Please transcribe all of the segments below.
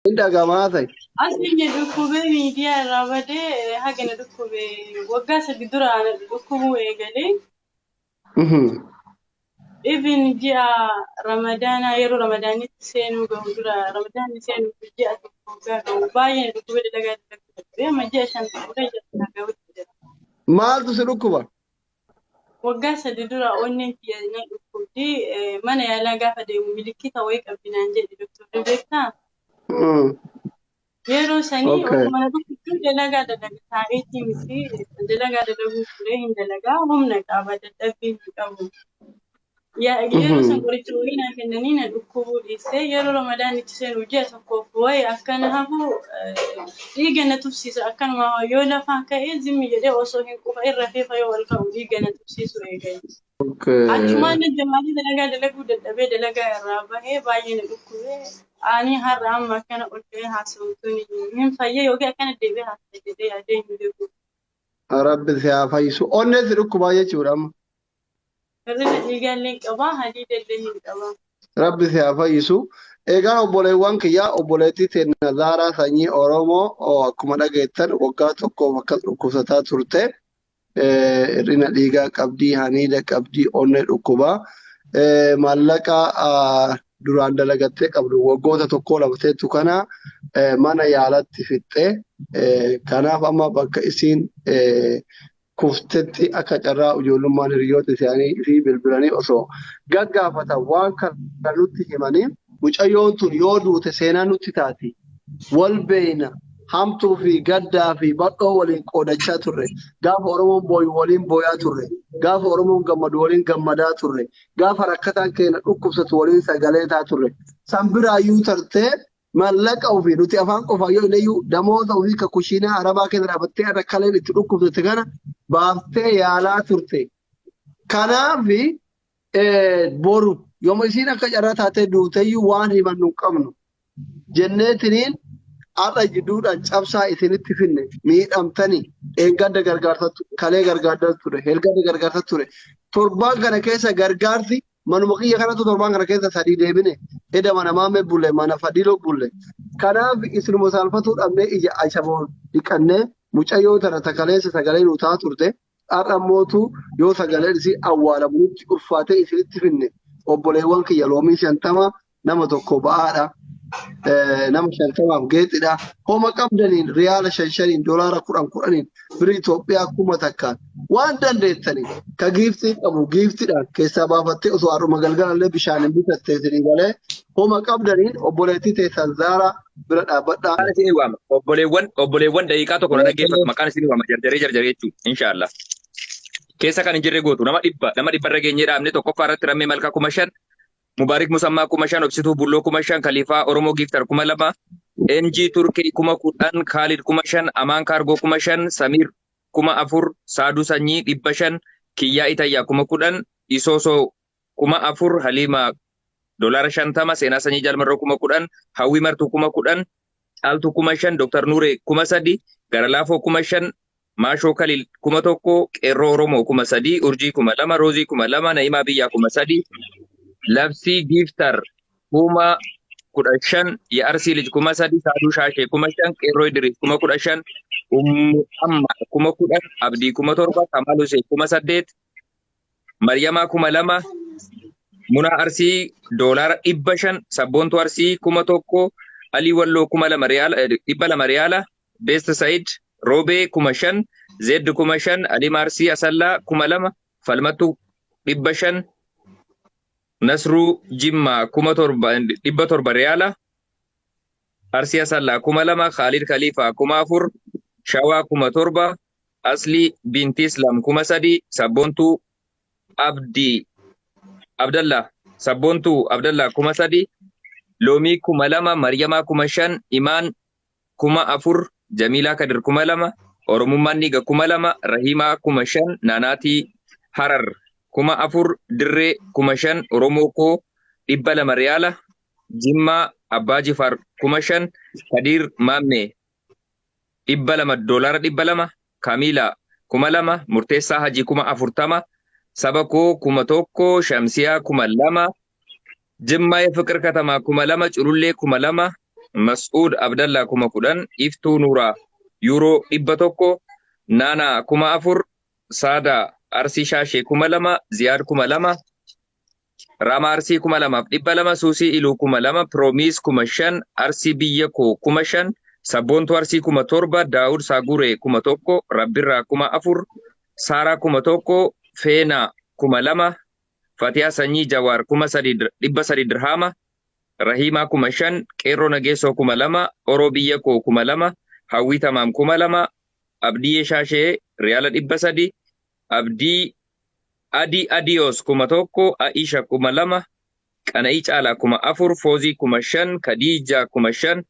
Hin dhaga'amaa ta'e. Asli dhukkubee miidiyaa irraa badee haga na dhukkubee waggaa 3 dura na dhukkubuu eegalee. Even ji'a Ramadaanaa yeroo Ramadaanitti seenuu gahu dura Ramadaanni seenuu ji'a tokko waggaa gahu baay'ee na dhukkubee dalagaa dalaguu dadhabee amma ji'a 5 xumuree ji'a sana gahutti jira. Maaltu si dhukkuba? Waggaa 3 dura onneen kiyya na dhukkubdi. Mana yaalaa gaafa deemu milikkita wayii qabdi naan jedhe doktorri beektaa? Yeroo sanii osuma na dhukkubdu dalagaa dalaga taa'eetii miti dalagaa dalaguu ture hin dalagaa humna qaba dadhabbii hin qabu. Yeroo san qoricha wayii naa kennanii na dhukkubuu dhiisee yeroo Ramadaan itti seenu ji'a tokkoof wayii akkana hafu dhiiga na tufsiisa akkanuma yoo lafaa ka'ee zimmi jedhee osoo hin qufa irra feefa yoo ol ka'u dhiiga na tufsiisu eegale. Achumaan na jabaatee dalagaa dalaguu dadhabee dalagaa irraa bahee baay'ee na dhukkubee ani har'a amma akkana ol ka'ee haasa'u tuni hin fayyee yookiin akkana deebi'ee haasa'e jedhee yaadee hin beeku. Rabbi si haa fayyisu. Onnee si dhukkubaa jechuudha amma. Hir'ina dhiigaa illee hin qaba, hadiida illee hin qaba. Rabbi si haa fayyisu. Egaa obboleewwan kiyyaa obboleettii teenna Zaaraa sanyii Oromoo akkuma dhageettan waggaa tokkoof akkas dhukkubsataa turte. Hir'ina dhiigaa qabdii, haniida qabdii, onnee dhukkubaa. Maallaqa duraan dalagattee qabdu waggoota tokkoo lama teettu kana mana yaalatti fixxee kanaaf amma bakka isiin kuftetti akka carraa ijoollummaan hiriyoota isaanii fi bilbilanii osoo gaggaafatan waan kana nutti himanii mucayyoon tun yoo duute seenaa nutti taati. Wal beeyna hamtuu fi gaddaa fi bal'oo waliin qoodachaa turre. Gaafa Oromoon booyu waliin booyaa turre. Gaafa Oromoon gammadu waliin gammadaa turre. Gaafa rakkataan keenya dhukkubsatu waliin sagalee taa turre. San biraayyuu tartee mallaqa ofii nuti afaan qofaa yoo ileyyuu damoota ofii ka kushiinaa arabaa keessa dhaabattee har'a kaleen itti dhukkubsatte kana baaftee yaalaa turte. Kanaaf boru yooma isiin akka carraa taatee duuteyyuu waan himannu hin qabnu jenneetiniin har'a jidduudhaan cabsaa isinitti finne miidhamtanii dheengadda gargaarsa kalee gargaarsa ture helgadda gargaarsa ture torbaan kana keessa gargaarsi manuma kiyya kanatu torbaan kana keessa sadii deebine eda mana maame bulle mana fadilo bulle kanaaf isinuma saalfatuu dhabnee ija ashaboo dhiqannee mucayyoo tana takaleessa sagalee nu taa turte har'a mootu yoo sagaleen isii awwaalamu nutti ulfaatee isinitti finne obboleewwan kiyya loomii 50 nama tokko ba'aadha. Nama 50f geexidha. Homa qabdaniin riyaala shan shaniin doolaara kudhan kudhaniin birii Itoophiyaa 1000n waan dandeettaniin ka giiftii qabu giiftiidhaan keessaa baafattee osoo har'uma galgalallee bishaan hin bitattee isinii galee homa qabdaniin obboleettii teessan Zaaraa bira dhaabbadhaa. Maqaan isinii waama. Obboleewwan daqiiqaa tokko na dhaggeeffatu maqaan isinii waama jarjaree jarjaree jechuudha. Inshaallah. Keessa kan hin jirre gootu nama 100 irra geenyee dhaabne tokkoffaa irratti Rammee Malkaa 5000 Mubaarik Musammaa 5000 Obsituu Bulloo 5000 Kaliifaa Oromoo Giiftar 2000 NG Turkey 10,000 Khalid 5000 Amaan Kaargoo 5000 Samiir 4000 Saaduu Sanyii 500 Kiyyaa Itayyaa 10,000 Isoosoo 4000 Haliima doolaara 50 Seenaa Sanyii Jaalmarroo 10,000 Hawwii Martuu 10,000 Caaltuu 5000 Dooktar Nuuree 3000 Garalaafoo 5000 Maashoo Kaliil 1000 Qeerroo Oromoo 3000 Urjii 2000 Roozii 2000 Na'imaa Biyyaa 3000 Labsii Giiftar 15,000 Ya'arsii Lij 3000 Saaduu Shaashee 5000 Qeerroo Idiriis 15,000 Ummu Ammaar 10,000 Abdii 7000 Kamaal Huseen 8000 Maryamaa 2000 Munaa Arsii doolaara 500 Sabboontuu Arsii 1000 Alii Walloo 2000 riyaala 200 riyaala Best Said Roobee 5000 Zed 5000 Alima Arsii Asallaa 2000 Falmattuu 500 Nasruu Jimmaa 7,700 riyaala Arsii Asallaa 2000 Khalid Khaliifaa 4000 Shawaa 7000 Aslii Binti Islam 3000 Sabboontuu Abdii Abdallah Sabboontuu Abdallah 3000 Loomii 2000 Maryamaa 5000 Imaan 4000 Jamiilaa Kadir 2000 Oromummaan Dhiiga 2000 Rahiimaa 5000 Naanaatii Harar 4000 Dirree 5000 Oromoo koo 200 riyaala Jimmaa Abbaa Jifaar 5000 Kadiir Maammee 200 doolaara 200 Kamiila 2000 Murteessaa Hajii 40,000 Saba koo 1000 Shamsiyaa 2000 Jimmaa የፍቅር ከተማ 2000 Culullee 2000 Mas'uud Abdallaa 10,000, Iftuu Nuuraa Yuuroo 100, Naanaa 4,000, Saadaa Arsii Shaashee 2,000, Ziyaad 2,000, Raamaa Arsii 2,200, Suusii Iluu 2,000, Piroomiis 5,000, Arsii Biyya Koo 5,000, Sabboontuu Arsii 7,000, Daawud Saaguree 1,000, Rabbirraa 4,000, Saaraa 1,000, Feenaa 2,000, Fatiyaa Sanyii Jawaar 3,300 dirhaama, Rahiimaa 5,000, Qeerroo Nageessoo 2,000, Oroo Biyya Koo 2,000, Hawwii Tamaam 2,000, Abdiyyee Shaashee Riyaala 300, Abdii Adii Adiyoos 1,000, Aisha 2,000, Qana'ii Caalaa 4,000, Foozii 5,000, Kadiijaa 5,000,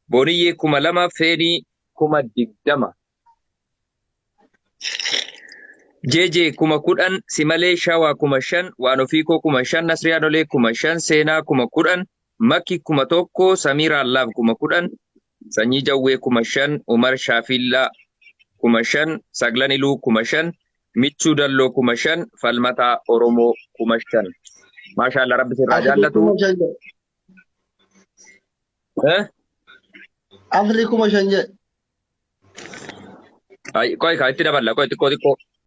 Booniyyee 2,000, Feenii 20,000. JJ 10,000, Simalee Shawaa 5,000, Waan Ofii Koo 5,000, Nasriyaa Nolee 5,000, Seenaa 10,000, Makki 1,000, Samiiraa Laaf 10,000, Sanyii Jawwee 5,000, Umar Shaafillaa 5,000, Saglan Iluu 5,000, Michuu Dalloo 5,000, Falmataa Oromoo 5,000. Maashaallah Rabbi sirraa Asli jaallatu. 5,000 jedhe. Eh? Asli 5,000 jedhe. Ay, qoy kaa itti daballa qoy xiqqoo xiqqoo.